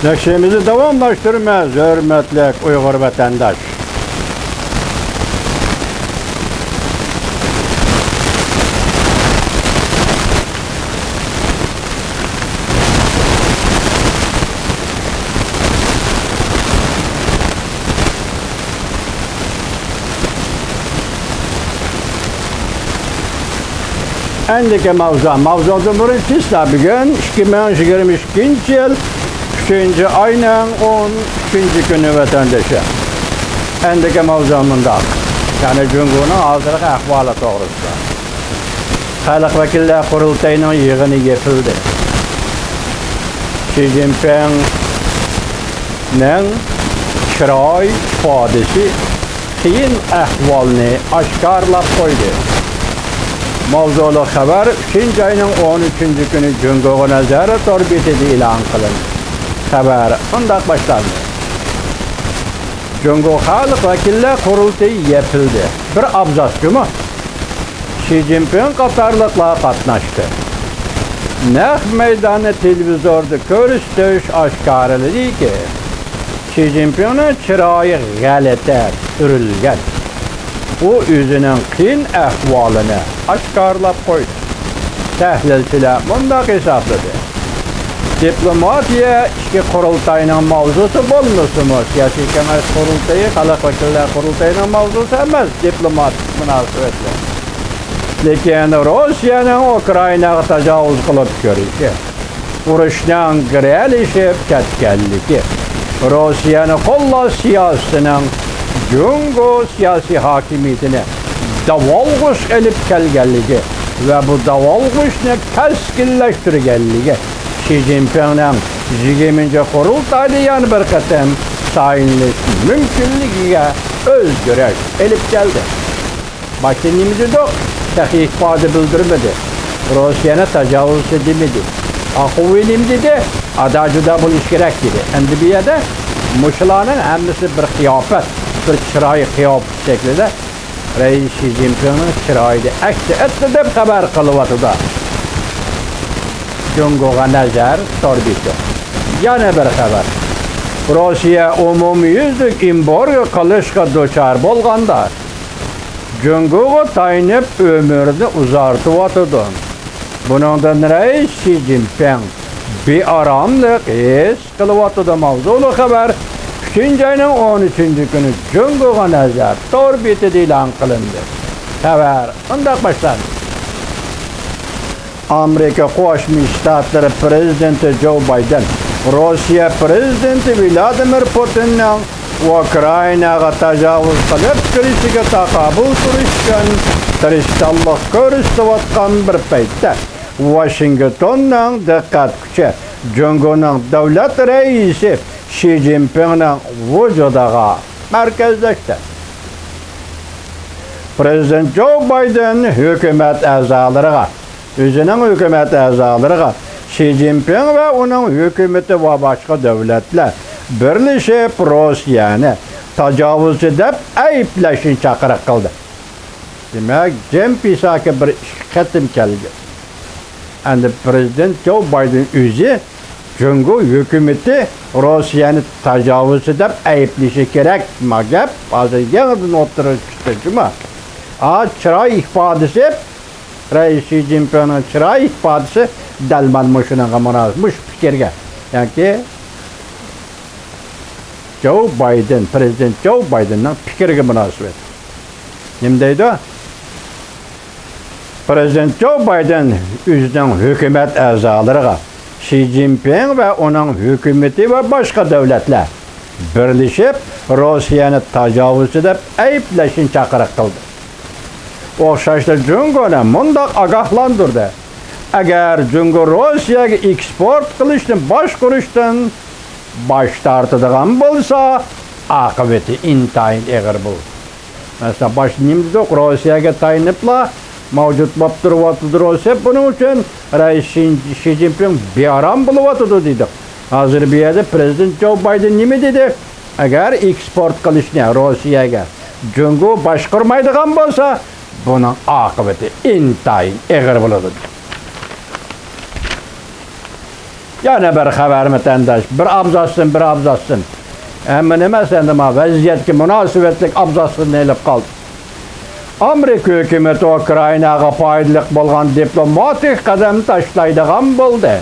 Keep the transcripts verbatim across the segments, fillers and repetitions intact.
نەشرىمىزنى داۋاملاشتۇرىمىز، ھۆرمەتلىك ئۇيغۇر ۋەتەنداش. ئەندىكى ماۋزۇ، ماۋزۇدىن بۇرۇن تېزلا بۈگۈن ئىككى مىڭ يىگىرمە ئىككىنچى يىل ئۈچىنچى ئاينىڭ ئون ئۈچىنچى كۈنى ۋەتەندىشى. ئەندىكى ماۋزۇ مۇنداق، يەنى جۇڭگونىڭ ھازىرقى ئەھۋالى توغرىسىدا. خەلق ۋەكىللەر قۇرۇلتىيىنىڭ يىغىنى يېپىلدى. شى جىنپىڭنىڭ چىراي ئىپادىسى قىيىن ئەھۋالنى ئاشكارىلاپ قويدى. ماۋزۇلۇق خەۋەر ئۈچىنچى ئاينىڭ ئون ئۈچىنچى كۈنى جۇڭگوغا نەزەر تور بېتىدە ئېلان قىلىندى. خەۋەر مۇنداق باشلاندى. جۇڭگو خەلق ۋەكىللەر قۇرۇلتىيى يېپىلدى. بىر ئابزاس جۇمۇ. شى جىنپىڭ قاتارلىقلار قاتناشتى. نەق مەيداننى تېلېۋىزوردا كۆرسىتىش ئاشكارىلىدىكى، شى جىنپىڭنىڭ چىرايى غەلىتە ئۆرۈلگەن. ئۇ ئۆزىنىڭ قىيىن ئەھۋالىنى ئاشكارىلاپ قويدى. تەھلىلچىلەر مۇنداق ھېسابلىدى. دىپلوماتىيە ئىچكى قۇرۇلتاينىڭ ماۋزۇسى بولمىسىمۇ، سىياسىي كېڭەش قۇرۇلتىيى خەلق ۋەكىللەر قۇرۇلتىيىنىڭ ماۋزۇسى ئەمەس، دىپلوماتىك مۇناسىۋەتلەر. لېكىن روسىيەنىڭ ئۇكرائىناغا تاجاۋۇز قىلىپ كۆرۈشى، ئۇرۇشنىڭ گىرەلىشىپ كەتكەنلىكى، روسىيەنى قوللاش سىياسىتىنىڭ جۇڭگو سىياسىي ھاكىمىيىتىنى داۋالغۇش ئېلىپ كەلگەنلىكى ۋە بۇ داۋالغۇشنى كەسكىنلەشتۈرگەنلىكى، شى جىنپىڭنىڭ يىگىرمىنچى قۇرۇلتايدا يەنە بىر قېتىم سايلىنىش مۇمكىنلىكىگە ئۆزگىرىش ئېلىپ كەلدى. باشتا نېمە دېدۇق؟ تېخى ئىپادە بىلدۈرمىدى. روسىيەنى تاجاۋۇزچى دېمىدى. ئاخۇۋى نېمە دېدى؟ ئادا-جۇدا بولۇش كېرەك دېدى. ئەمدى بۇ يەردە مۇشۇلارنىڭ ھەممىسى بىر قىياپەت، بىر چىراي قىياپىتى شەكلىدە رەئىس شى جىنپىڭنىڭ چىرايىدا ئەكس ئەتتى دەپ خەۋەر قىلىۋاتىدۇ. جۇڭگوغا نەزەر تور بېتى. يەنە بىر خەۋەر. روسىيە ئومۇميۈزلۈك ئېمبارگو قىلىشقا دۇچار بولغاندا، جۇڭگوغا تايىنىپ ئۆمرىنى ئۇزارتىۋاتىدۇ. بۇنىڭدىن رەئىس شى جىنپىڭ بىئاراملىق ھېس قىلىۋاتىدۇ. ماۋزۇلۇق خەۋەر ئۈچىنچى ئاينىڭ ئون ئۈچىنچى كۈنى جۇڭگوغا نەزەر تور بېتىدە ئېلان قىلىندى. خەۋەر مۇنداق باشلاندى. ئامېرىكا قوشما شتاتلىرى پرېزىدېنتى جو بايدېن روسىيە پرېزىدېنتى ۋلادىمىر پۇتىننىڭ ئۇكرائىناغا تاجاۋۇز قىلىپ كىرىشىگە تاقابىل تۇرۇش ئۈچۈن تىرىشچانلىق كۆرسىتىۋاتقان بىر پەيتتە، ۋاشىنگتوننىڭ دىققەت كۈچى جۇڭگونىڭ دۆلەت رەئىسى شى جىنپىڭنىڭ ۋۇجۇدىغا مەركەزلەشتى. پرېزىدېنت جو بايدېن ھۆكۈمەت ئەزالىرىغا، ئۆزىنىڭ ھۆكۈمەت ئەزالىرىغا شى جىنپىڭ ۋە ئۇنىڭ ھۆكۈمىتى ۋە باشقا دۆلەتلەر بىرلىشىپ روسىيەنى تاجاۋۇزچى دەپ ئەيىبلەشنى چاقىرىق قىلدى. دېمەك، جەم پىساكى بىر ئىككى قېتىم كەلگەن. ئەمدى پرېزىدېنت جو بايدېن ئۆزى جۇڭگو ھۆكۈمىتى روسىيەنى تاجاۋۇزچى دەپ ئەيىبلىشى كېرەك. ما گەپ ھازىر يېڭىدىن ئوتتۇرىغا چىقتى جۇمۇ. ئا، چىراي ئىپادىسى، رەئىس شى جىنپىڭنىڭ چىراي ئىپادىسى دەل مانا مۇشۇنىڭغا مۇناسىپ، مۇشۇ پىكىرگە، يەنى جو بايدېن، پرېزىدېنت جو بايدېننىڭ پىكرىگە مۇناسىۋەتلىك. نېمە دەيدۇ؟ پرېزىدېنت جو بايدېن ئۆزىنىڭ ھۆكۈمەت ئەزالىرىغا شى جىنپىڭ ۋە ئۇنىڭ ھۆكۈمىتى ۋە باشقا دۆلەتلەر بىرلىشىپ روسىيەنى تاجاۋۇزچى دەپ ئەيىبلەشنى چاقىرىق قىلدى. ئوخشاشلا جۇڭگونى مۇنداق ئاگاھلاندۇردى، ئەگەر جۇڭگو روسىيەگە ئېكسپورت قىلىشنى باشقۇرۇشتىن باش تارتىدىغان بولسا، ئاقىۋىتى ئىنتايىن ئېغىر بولىدۇ. مەسىلەن، باشتا نېمە دېدۇق؟ روسىيەگە تايىنىپلا مەۋجۇت بولۇپ تۇرۇۋاتىدۇ روسىيە. بۇنىڭ ئۈچۈن رەئىس شى، شى جىنپىڭ بىئارام بولۇۋاتىدۇ دېدۇق. ھازىر بۇ يەردە پرېزىدېنت جو بايدېن نېمە دېدى؟ ئەگەر ئېكسپورت قىلىشنى روسىيەگە جۇڭگو باشقۇرمايدىغان بولسا، بۇنىڭ ئاقىۋىتى ئىنتايىن ئېغىر بولىدۇ. يەنە بىر خەۋەر، ۋەتەنداش، بىر ئابزاستىن، بىر ئابزاستىن. ھەممىنى ئەمەس، ئەمدى ما ۋەزىيەتكە مۇناسىۋەتلىك ئابزاستىن ئېلىپ قالدىم. ئامېرىكا ھۆكۈمىتى ئۇكرائىناغا پايدىلىق بولغان دىپلوماتىك قەدەم تاشلايدىغان بولدى.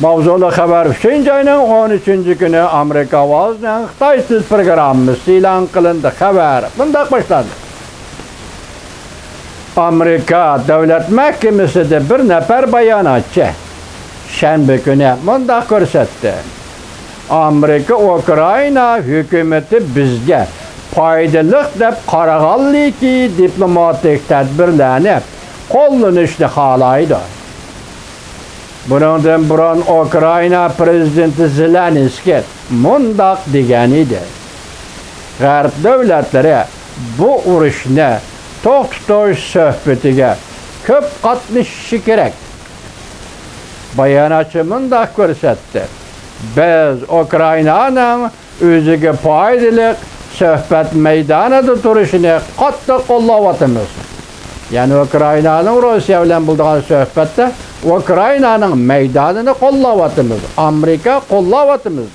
ماۋزۇلۇق خەۋەر، ئۈچىنچى ئاينىڭ ئون ئۈچىنچى كۈنى ئامېرىكا ئاۋازىنىڭ خىتاي تىل پروگراممىسى ئېلان قىلىندى. خەۋەر مۇنداق باشلاندى. ئامېرىكا دۆلەت مەھكىمىسىدە بىر نەپەر باياناتچى شەنبە كۈنى مۇنداق كۆرسەتتى: ئامېرىكا ئۇكرائىنا ھۆكۈمىتى بىزگە پايدىلىق دەپ قارىغانلىكى دىپلوماتىك تەدبىرلەرنى قوللىنىشنى خالايدۇ. بۇنىڭدىن بۇرۇن ئۇكرائىنا پىرېزىدېنتى زېلېنسكىي مۇنداق دېگەن ئىدى: غەرب دۆلەتلىرى بۇ ئۇرۇشنى توختىتىش سۆھبىتىگە كۆپ قاتنىشىشى كېرەك. باياناتچى مۇنداق كۆرسەتتى: بىز ئۇكرائىنانىڭ ئۆزىگە پايدىلىق سۆھبەت مەيدانىدا تۇرۇشىنى قاتتىق قوللاۋاتىمىز. يەنى ئۇكرائىنانىڭ روسىيە بىلەن بولىدىغان سۆھبەتتە ئۇكرائىنانىڭ مەيدانىنى قوللاۋاتىمىز، ئامېرىكا قوللاۋاتىمىز.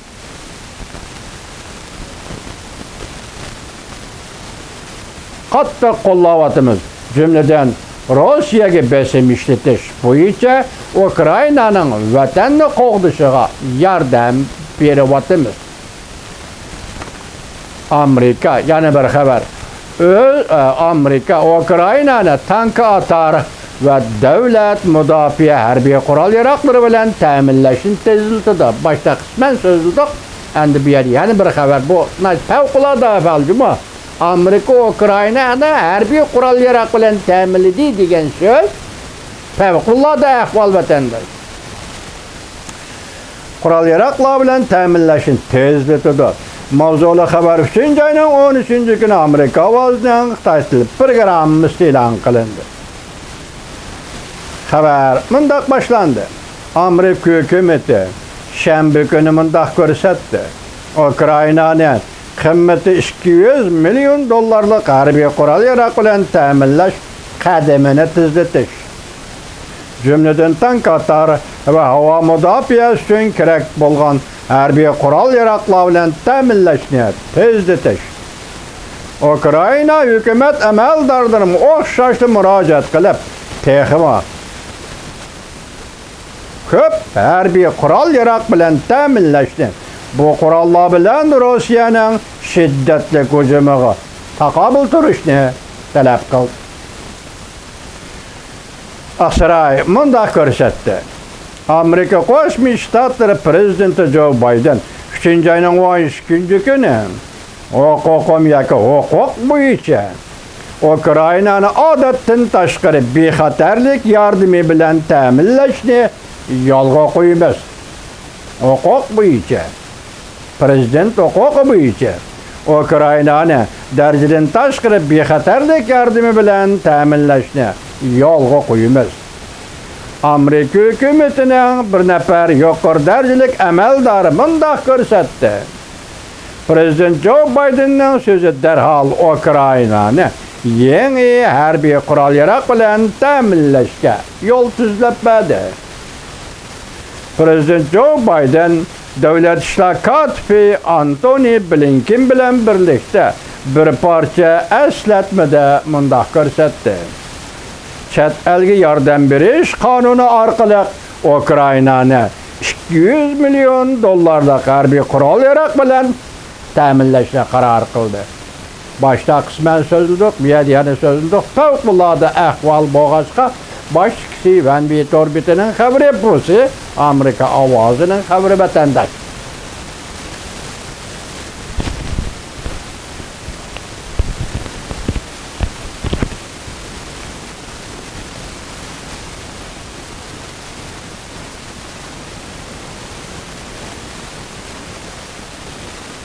قاتتىق قوللاۋاتىمىز. جۈملىدىن، روسىيەگە بېسىم ئىشلىتىش بويىچە ئۇكرائىنانىڭ ۋەتەننى قوغدىشىغا ياردەم بېرىۋاتىمىز. ئامېرىكا، يەنە بىر خەۋەر. ئۆ-، ئە، ئامېرىكا ئۇكرائىنانى تانك ئاتار ۋە دۆلەت مۇداپىئە ھەربىي قورال-ياراغلىرى بىلەن تەمىنلەشنى تېزلىتىدۇ. باشتا قىسمەن سۆزلىدۇق. ئەمدى بۇ يەردە يەنە بىر خەۋەر. بۇ ناھايىتى پەۋقۇلئاددە ئەھۋال جۇمۇ. ئامېرىكا ئۇكرائىنانى ھەربىي قورال-ياراغ بىلەن تەمىنلىدى دېگەن سۆز پەۋقۇلئاددە ئەھۋال، ۋەتەنداش. قورال-ياراغلار بىلەن تەمىنلەشنى تېزلىتىدۇ. ماۋزۇلۇق خەۋەر، ئۈچىنچى ئاينىڭ ئون ئۈچىنچى كۈنى ئامېرىكا ئاۋازىنىڭ خىتاي تىل پروگراممىسى ئېلان قىلىندى. خەۋەر مۇنداق باشلاندى. ئامېرىكا ھۆكۈمىتى شەنبە كۈنى مۇنداق كۆرسەتتى: ئۇكرائىنانى قىممىتى ئىككى يۈز مىليون دوللارلىق ھەربىي قورال-ياراغ بىلەن تەمىنلەش قەدىمىنى تېزلىتىش، جۈملىدىن تانك ئاتار ۋە ھاۋا مۇداپىئە ئۈچۈن كېرەك بولغان ھەربىي قورال-ياراغلار بىلەن تەمىنلەشنى تېزلىتىش. ئۇكرائىنا ھۆكۈمەت ئەمەلدارلىرىمۇ ئوخشاشلا مۇراجىئەت قىلىپ، تېخىمۇ كۆپ ھەربىي قورال-ياراغ بىلەن تەمىنلەشنى، بۇ قوراللار بىلەن روسىيەنىڭ شىددەتلىك ھۇجۇمىغا تاقابىل تۇرۇشنى تەلەپ قىلدى. ئاقساراي مۇنداق كۆرسەتتى. ئامېرىكا قوشما شتاتلىرى پىرېزىدېنتى جو بايدېن ئۈچىنچى ئاينىڭ ئون ئىككىنچى كۈنى ھوقۇقۇم ياكى ھوقۇق بويىچە ئۇكرائىنانى ئادەتتىن تاشقىرى بىخەتەرلىك ياردىمى بىلەن تەمىنلەشنى يولغا قويىمىز. ھوقۇق بويىچە، پىرېزىدېنت ھوقۇقى بويىچە ئۇكرائىنانى دەرىجىدىن تاشقىرى بىخەتەرلىك ياردىمى بىلەن تەمىنلەشنى يولغا قويىمىز. ئامېرىكا ھۆكۈمىتىنىڭ بىر نەپەر يۇقىرى دەرىجىلىك ئەمەلدارى مۇنداق كۆرسەتتى: پىرېزىدېنت جو بايدېننىڭ سۆزى دەرھال ئۇكرائىنانى يېڭى ھەربىي قورال-ياراغ بىلەن تەمىنلەشكە يول تۈزلەپ بەردى. پىرېزىدېنت جو بايدېن دۆلەت ئىشلار كاتىپى ئانتونى بلىنكېن بىلەن بىرلىكتە بىر پارچە ئەسلەتمىدە مۇنداق كۆرسەتتى: چەت ئەلگە ياردەم بېرىش قانۇنى ئارقىلىق ئۇكرائىنانى ئىككى يۈز مىليون دوللارلىق ھەربىي قورال-ياراغ بىلەن تەمىنلەشنى قارار قىلدى. باشتا قىسمەن سۆزلىدۇق، بۇ يەردە يەنە سۆزلىدۇق. پەۋقۇلئاددە ئەھۋال بولغاچقا، باشتىكىسى ۋەن ۋى تور بېتىنىڭ خەۋىرى، بۇسى ئامېرىكا ئاۋازىنىڭ خەۋىرى، ۋەتەنداش.